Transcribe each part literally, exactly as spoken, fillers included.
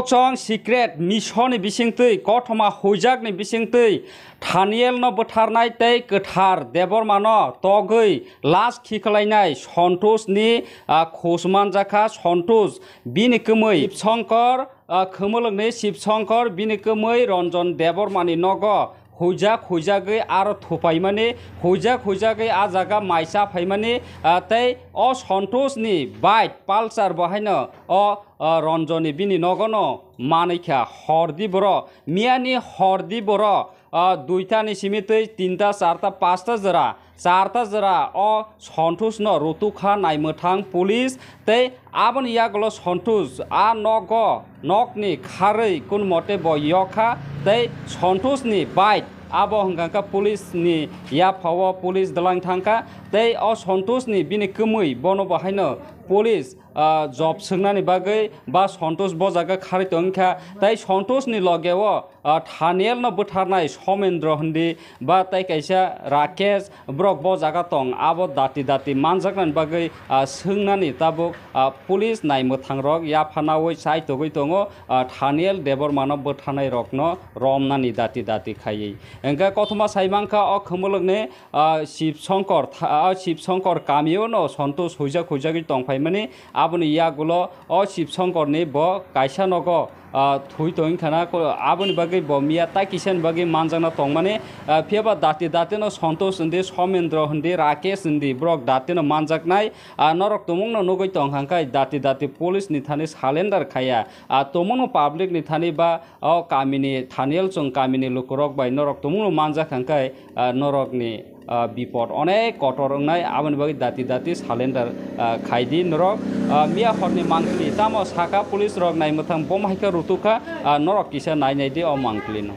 Chong secret mission ni bisingtwi kothoma huijakni bisingtwi Thaniel no bwtharnai tei kwthar Debbarma no togwi lash khiklainai Santosh ni, ah, khus manjakha. Santosh bini kwmwi Shiv Shankar, ah, khumulwkni Shiv Shankar bini kwmwi Ranjan Debbarma ni nogo huijak huijagwi aro thupaimani, huijak huijagwi a jaga maisa phaimani, ah, tei o Santosh ni bike Pulsar bo haino o, ah, Ranjan ni bini nogo no manwi kha. Hordi boro, miyani hordi boro, ah, duita ni simi twi tinta, charta, pasta jora, charta jora o Santosh no rutuk kha naimwthang police, tei aboni yagulo Santosh a nogo nokni kharwi kun mote bo yok kha, tei Santosh ni bike abo hwnkha kha police ni yaphao police dwlang thang kha, tei o Santosh ni bini kwmwi bono bo haino police, ah, job swngnani bagwi ba Santosh bo jaga kharwi tong kha, tei Santosh ni loge o, ah, Thaniel no bwtharnai Somendro hindi ba tei kaisa Rakesh borok bo jaga tong, abo dati dati manjaknani bagwi, ah, swngnani tabuk, ah, police naimwthang rok yaphanawi chai togwi tongo, ah, Thaniel Debbarma no bwtharnai rokno romnani dati dati khaiwi. Hwnkhe kothoma sai mankha o khumulwkni, ah, Shiv Shankar tha-, ah, Shiv Shankar kamio no Santosh huijak huijagwi tongphaimani, aboni yagulo o Shiv Shankar ni bo kaisa nogo, ah, thui tong wngkha na, ko-, aboni bagwi bo miya tai kisa ni bagwi manjakna tongmani, ah, phiya ba dati dati no Santosh hindi, Somendro hindi, Rakesh hindi, borok dati no manjaknai, ah, norok tumung no nugwi tong hwnkhe dati dati police ni thani surrender khaiya, ah, tumung no public ni thani ba o kamini Thaniel chwng kamini lukurok bai norok tumung no manjak hwnkhe, ah, norok ni, ah, bipod onek kotor wngnai, aboni bagwi dati dati surrender, ah, khaidi norok. Ah, miya horni mangpili tamo saka police rok naimwthang bom hai khe rutuk kha, ah, norok kisa nai nai di o mangpili no.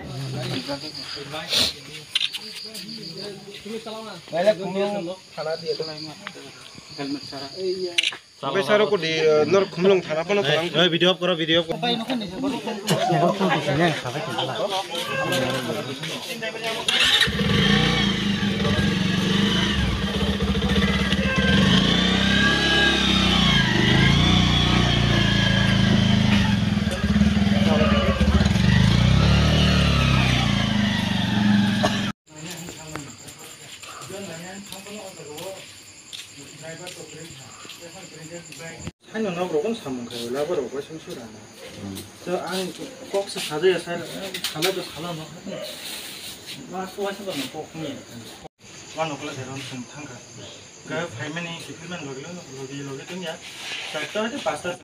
Bai saro kudi, eh, nor khumlung thana phano thalang. Eh, video up koro, video up koro. Haino nok rok samung khai wala borok bai sung sura na. Hmm. So ang kok se sajaya sai sala to sala no. Ma ko wasa ba kok ni. Wa nok la deron sung thangka. Ga phaimani kifirman logi logi logi tungya. Sakta de pasta.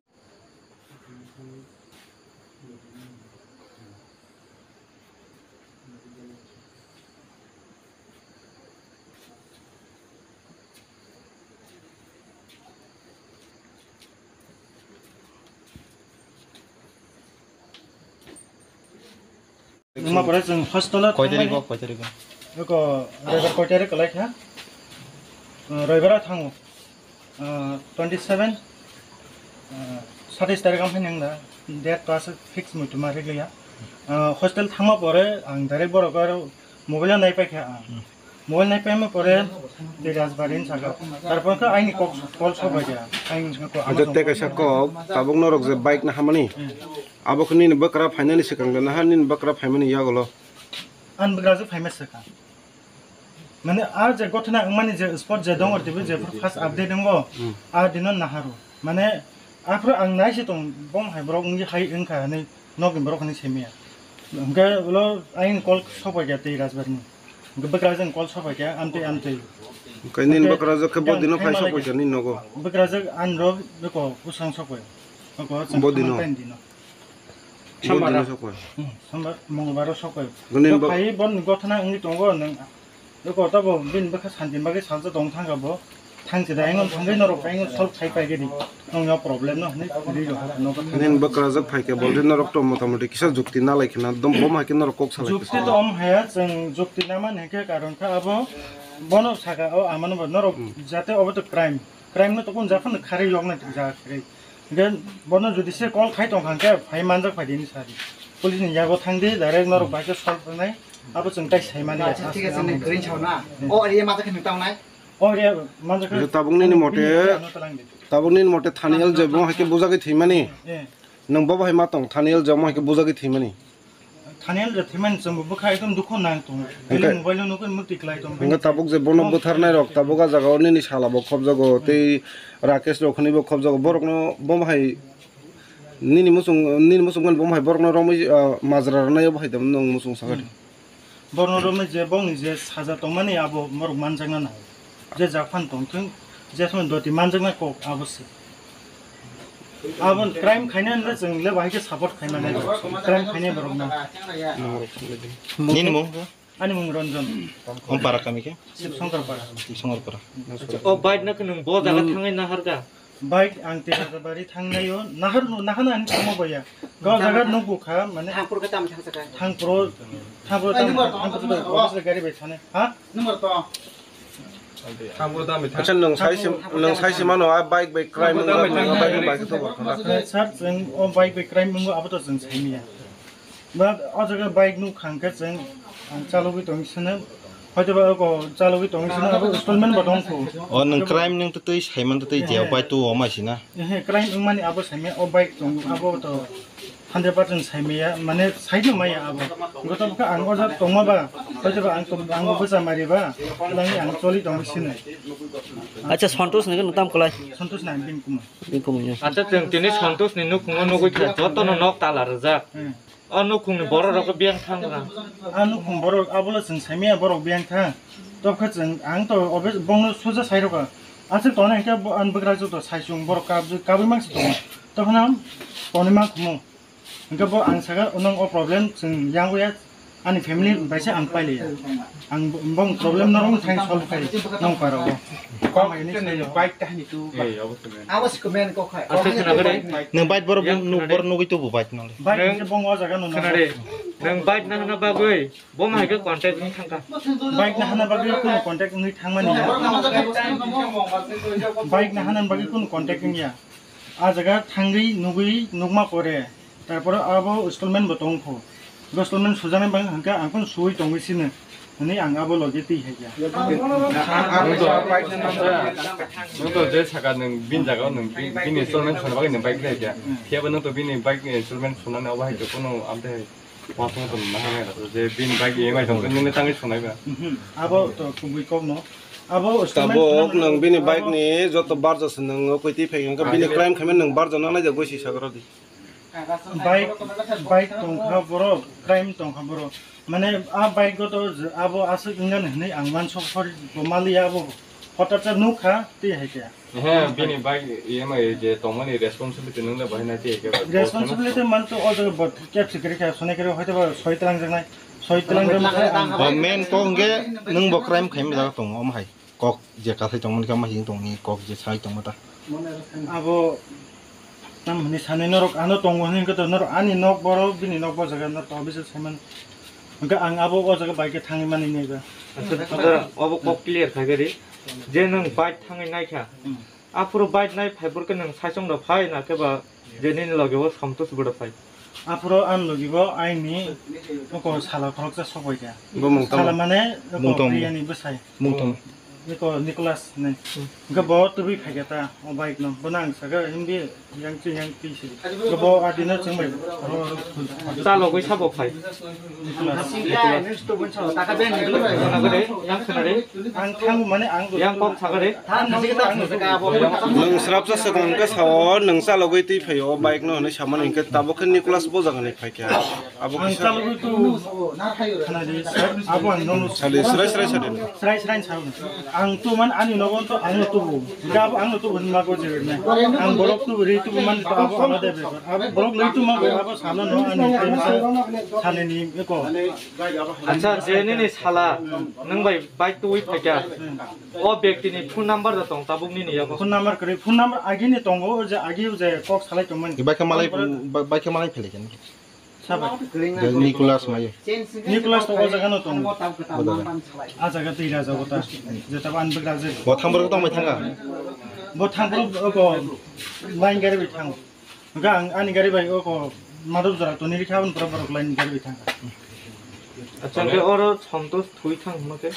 Wngma pore chwng hostel o koi tarik o, thangmani koi tarik o? Eko roibar koi tarik kwlai kha? Roibar o thango. Ah, twenty seven, ah, satais tarik ang phai nang da, date to aswk fix muitu ma rikliya. Ah, hostel thangma pore ang direct borok aro mobile nai paikha ang. Hmm. Mobile nai paima pore tei Rajbari ni saka. Tarpor khe aini kok call sok bai kha. Aini saka kok. Acha tei kaisa kok, tabuk norok je bike na hamani. Hmm. Abo khe nini bwkra phainani swkang da naha nini bwkra phaimani yagulo. Ang bwkra je phaima swkang. Mane, a je gothona wngmani je spot je dong, tei je first update wngo, hmm, a dino naharu. Mane, aphuru ang nai se tong, bom hai borok wngwi hai wngkha hinwi nokni borok hinwi saimaya. Hwnkhe ulo ayang call sopai kha tei Rajbari ni. Hwnkhe bwkrajwk call sopai kha, amtwi amtwi. Hwnkhe nini bwkrajwk khe bo dino phai sopai kha nini nogo? Bwkrajwk ani rok beko bwsang sopai. Bo dino? Bo dino sopai. Hmm, Sombar, Mongolbar o sopai. Goni bo phai bon gothana wngwi tongo nang. Eko tabo bini bwkha santi bagwi salsa tong thangkha bo. Thangse da engon thangwi norok engon solve khai pai gedi. Nong yo problem no hwnwi ri ro ha no. Nin bwkrajwk phai khe bolde norok to mota moti kisa jukti na lai khna dom bom hai khe norok kok salai. Jukti to om haya chwng jukti na man hwnkhe karon kha abo bono saka o amano bo norok, hmm, jate obo to crime. Crime no to kun japhano kharwi yokna ja kharwi. Hwnkhe bono jodi se call khai tong kha hwnkhe phai manjak phai dini sari. Police ni yago thang di, direct norok bai khe solve wngnai. Abo chwng tai sai mani. Acha, thik ase, nini green chao na. Hmm. O area ma jakhe nung tang nai? O area ma jakhe. Tabuk nini mote, ano talang di. Tabuk nini mote Thaniel je bo hai khe bujagwi thwimani. Eh. Nwng bo bahai ma tong, Thaniel je omo hai khe bujagwi thwimani. Thaniel je thwimani chwngbo bwkha ekdom dukhu nang tongo. Hwnkhe, bini mobile-o nukwi mukti klai tongo. Hwnkhe tabuk je bono butharnai rok, tabuk a jaga o nini sala bo khobjago, hmm, tei Rakesh rok hwnwi bo khobjago. Borokno bo bahai nini muchung, nini muchung mani bo bahai borokno romwi, ah, majra rwnaio bahai tamo nwng muchung sakha. Hmm. Borno romwi je bongni je saja tongmani abo morok manjakna nai. Je jak phan tongthwng, je somoy doti manjakna kok abo se. Abo crime khaina hwnle chwng le bahai khe support khaimani. Crime khainai borok no. Nini mung? Ani mung Ranjan. Om para kami khe? Sibsongkar para. Sibsongkar para. O bike no khe nwng bo jaga thangwi naharkha? Bike ang Tejabari thangnaio, nahar, nahana ani thangma baya. Gao jaga nukgo kha, mane thangpro khe tam thangsa kha. Thangpro, thangpro tam, thangpro tam, office le gari bai thane. Ha? Number to. Thangpro tam bai thang. Acha, nwng sai sim, nwng sai sim ano, a bike bai crime wngkha, nwng a bike bai to. Sir, chwng o bike bai crime wngkha, abo to chwng saimanya. Ba, o jaga bike nuk khang khe chwng, ang chalogwi tongwi sino. Hoito ba o chalogwi tongwi sino, abo installment bo tong kho. O nwng crime nwng twtwi saiman twtwi je o bike tu o ma sina. Ehe, crime wngmani abo saimaya, o bike tong, abo to hundred percent saimaya, mane saino maya abo. Goto bwkha ang o jaga tongma ba, hoito ba ang tong, ang bo bwsa mari ba, twlangwi ang choli tongwi sino. Acha, Santosh ni nwng tam kwlai? Santosh na, Bin Kumar. Bin Kumar. Acha, chwng tini Santosh ni nukhungo nugwi kha, jotono nok tala rwjak. Hmm. O nukhungni borok rok biyang thang na. A nukhung borok abono chwng saimaya borok biyang thang. Tobkha chwng ang to obe bongno suja sai rokha. Aswk tongna hinkhe bo ang bwkrajwk to sai chwng borok kabwi, kabwi mangsi tongo. Tobhano toni ma khumu. Hinkhe bo ang saka nwng o problem chwng yang wya ani family bai se ang pailiya. Ang bong problem norok thang solve khai nong paro. Kok bike tahni tu. Abo se komen kok khai. Aswk khna gade. Nwng bike borok nuk bor nugwi tubu bike nang. Bike se bong o jaga no. Khna de. Nwng bike nahana bagwi bo ma hai khe contact wng thangkha. Bike nahana bagwi kuno contact wngwi thangmani ya. Bike nahana bagwi kuno contact wngya. A jaga thangwi nugwi nukma pore. Tarpore abo installment bo tong kho. Installment sujaknai bang hwnkhe ang phano suwi tongwi sino. Hwnwi ang abo logi twi hai kha. Nwng to je saka nwng bini jaga o nwng bi-, bini installment sona bagwi nwng bike khlai kha. Phiya bo nwng to bini bike ni installment sonani abo hai to kuno amtwi hai. Watong to nahar nai je bini bike E M I tong nwng tangwi sonai ba. Mhm. Abo to kubui kok no. Abo installment tabuk sonani nwng bini bike ni joto barja se nwng kwtwi phai hwnkhe bini crime khaimani nwng barja nanai ja goi si sagra di. Bike, bike tongkha borok, crime tongkha borok. Mane a bike o to je abo aswk wngya hinwi ang mansuk hor bo maliya abo hotat sa nukha tei hai khe. He, bini bike E M I je tongmani responsibility nung le bahai na tei hai khe. Responsibility man to o jaga bo kep sikiri khe sonai kiri hoito ba soi tlang jaknai, soi tlang jaknai. Bo main kok hwnkhe nwng bo crime khaima jaga tongo omo hai. Kok je kathai tongmani khe ma hing tongni kok je sai tongma ta. Abo tam hwnwi sanwi norok ano tongo hwnwi hwnkhe to norok ani nok borok bini nok bo jaga norok to bisa saiman. Hwnkhe ang abo o jaga bai khe thangwi mani naiba. Acha, acha, abo kok clear khai gari. Je nwng bike thangwi naikha. Hmm. Aphuru bike nai phai burkhe nwng saichung rok phai na khe ba je nini loge o Santosh bwrwi phai. Aphuru ani logi bo aini oko sala khoroksa sok bai kha. Bo mung tamo? Sala mane oko Mung tamo? Priyani bwsai. Mung tamo? Eko Nicholas ne. Hmm. Hwnkhe bo tubui phai kha ta o bike no. Bono ang saka hindi yang chi yang ti si. Hwnkhe bo adino chwng bai. Oro, oro. Chalogwi sabo phai. Nicholas. Khna gade, yang khna de. Ang thang mane ang. Yang kok sa gade. Nwng srapsa swkang khe sao, nwng chalogwi twi phaio, bike no hwnwi samani hinkhe tabuk khe Nicholas bo jaga ni phaikha. Abo ang kisa chalogwi tu khna di, sir, abo ang nono sadi, srai srai sadi. Srai srai sao. Ang tu man ani nogo to ang no tubu. Ga abo ang no tubu ma go je ne. Ang borok tu ri tu man to abo ang de be. Abo borok lei tu ma go abo sano no ani. Sane ni ko. Acha, je nini sala, nwng bai bike twi phaikha. O bektini phone number da tong tabuk nini yago. Phone number kwrwi, phone number agini tongo, o je agi o je kok salai tongmani. Bike malai, bike malai phele kene. Sabai. Nicholas mayo. Nicholas to o jaga no tongo. O jaga. A jaga twi raja kota. Je tabo an bwkra je. Bo thang borok tong bai thanga. Bo thang borok ko line gari bai thang. Hwnkhe ang ani gari bai o ko madop jora toni rikha, aboni pore borok line gari bai thangkha. Acha, hwnkhe oro Santosh thwi thang hwnma khe?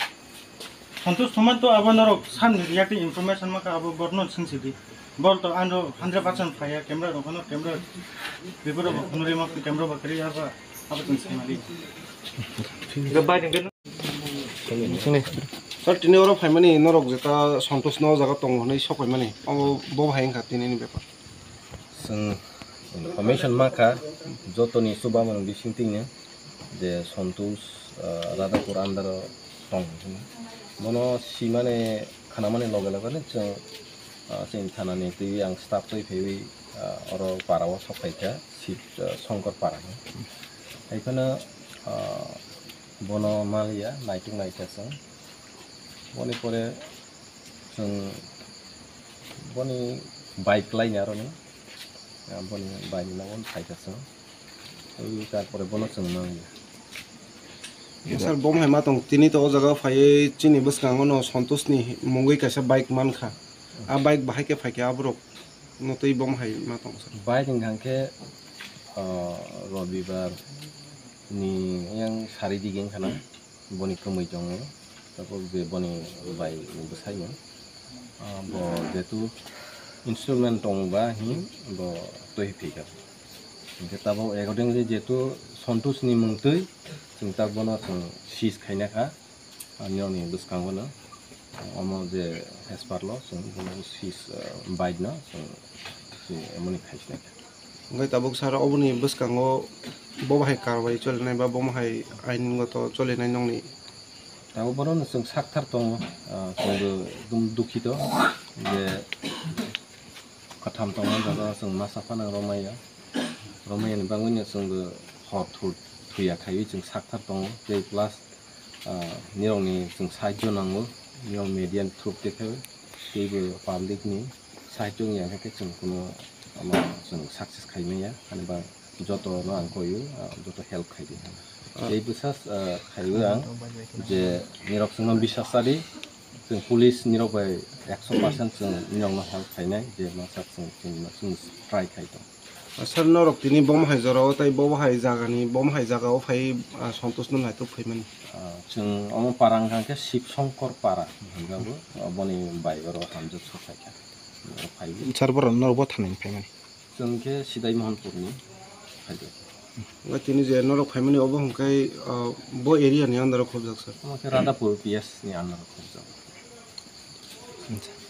Santosh thwngma to abo norok san reacting information ma kha, abo borno swng sidi. Bol to ano hundred percent phaiya, camera rok ano camera. Bipuro bo phunuri mak camera ba kari aba, aba tun sai mali. Sini. Sir, tini oro phaimani norok jeta Santosh no jaga tongo hwnwi sok phaimani. Abo bo bahai wngkha tini ni bepar. Chwng information mankha, jotoni chubaman bising tingni je Santosh, ah, Radhapur under o tong hwnwi. Bono simani khanamani loge loge no chwng, ah, chini thanani twi ang staff twi phaiwi, ah, oro para o sok phaikha, Sib, ah, Shankar para hwnwi. Hai phano, ah, bono maliya, naituk naikha chwng. Boni pore chwng boni bai kwlaini aroni, ah, boni bai ni nogo phaikha chwng. Tei tarpore bono chwng maliya. Sir, bom hai ma tong tini to o jaga phaiwi chini bwskango no Santosh ni mungwi kaisa bike mankha. A bike bahai khe phaikha aborok no twi bom hai ma tong sir. Bike hwnkha khe, ah, Robibar ni yang sari digi wngkha na. Boni kwmwi tongo, tabuk je boni bai bwsaino, ah, bo jetu instrument tong ba hin bo twi phika. Hinkhe tabuk accordingly jetu Santosh ni mungtwi chwng tak bono chwng seize khaina kha, ah, niyoni bwskango no. Omo je hesparlo chwng bono sis, eh, bike no chwng si emoni khaisnai. Hwnkhe tabuk sir oboni bwskango bo bahai karwai cholinai ba bo bahai aingoto cholinai nongni? Tabuk bono no chwng sakthar tongo, ah, chwngbo ekdum dukhito je kwtham tongma jaga chwng masa phano romaya. Romaya ni bagwi no chwngbo hor thu-, thuya khaiwi chwng sakthar tongo. Tei plus ah, nirokni chwng sahajyo nango, nirok media ni through tei khe teibo public ni sahajyo wngya khe chwng kuno, ama, chwng success khai manya, ani ba joto no ang koio, ah, joto help khai di. Ah. Tei bwsa, ah, khaiwi ang je nirok chwngno bisas cha di, chwng police nirok bai ekso percent chwng nirok no help khainai, je masa chwng, chwng, chwng try khai tong. Sir, norok tini bo hai jora o tei bo hai jaga ni, bo hai jaga o phai, ah, Santosh no naitok phaimani? Ah, chwng omo para wngkha khe Shiv Shankar para hwnjago, ah, boni bai oro hamjak sok phaikha. Oro phaiwi. Sir, borok norok bo thani phaimani? Chwng khe Sidai Mohanpur ni phaikha. Omo tini je norok phaimani obo hwnkhe, ah, bo area ni under o khobjak sir? Omo khe Radhapur P S ni under o khobjak. Acha.